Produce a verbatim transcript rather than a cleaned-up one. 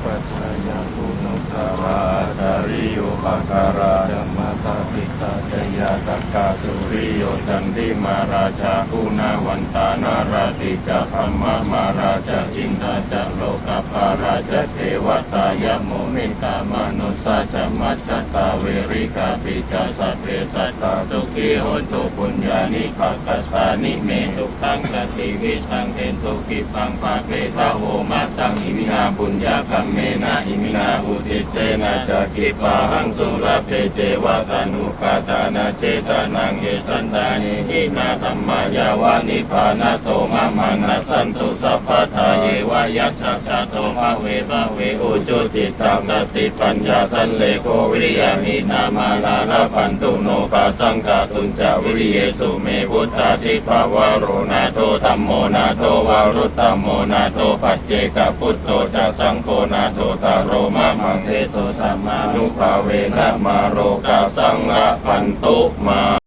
Pajjaya guṇuttarā, ācariyūpakārā ca mātā pitā ca ñātakā, suriyo candimā rājā guṇavantā narāpi ca, brahmamārā ca indā ca lokapālā ca devatā, yamo mittā manussā ca majjhattā verikāpi ca, sabbe sattā sukhī hontu puññāni pakatāni me, sukhaṃ ca tividhaṃ dentu khippaṃ pāpetha vo mataṃ. Iminā puññakammena iminā uddisena ca khippāhaṃ sulabhe ceva taṇhupādānachedanaṃ, ye santāne hinā dhammā yāva nibbānato mamaṃ nassantu sabbadā. Yeva yattha jāto bhave bhave ujucittaṃ satipaññā sallekho viriyamhinā, mārā labhantu nokāsaṃ kātuñca viriyesu me. Buddhādhipavaro nātho, dhammo nātho varuttamo, nātho paccekabuddho ca, saṅgho nāthottaro mamaṃ, tesottamānubhāvena mārokāsaṃ labhantu mā.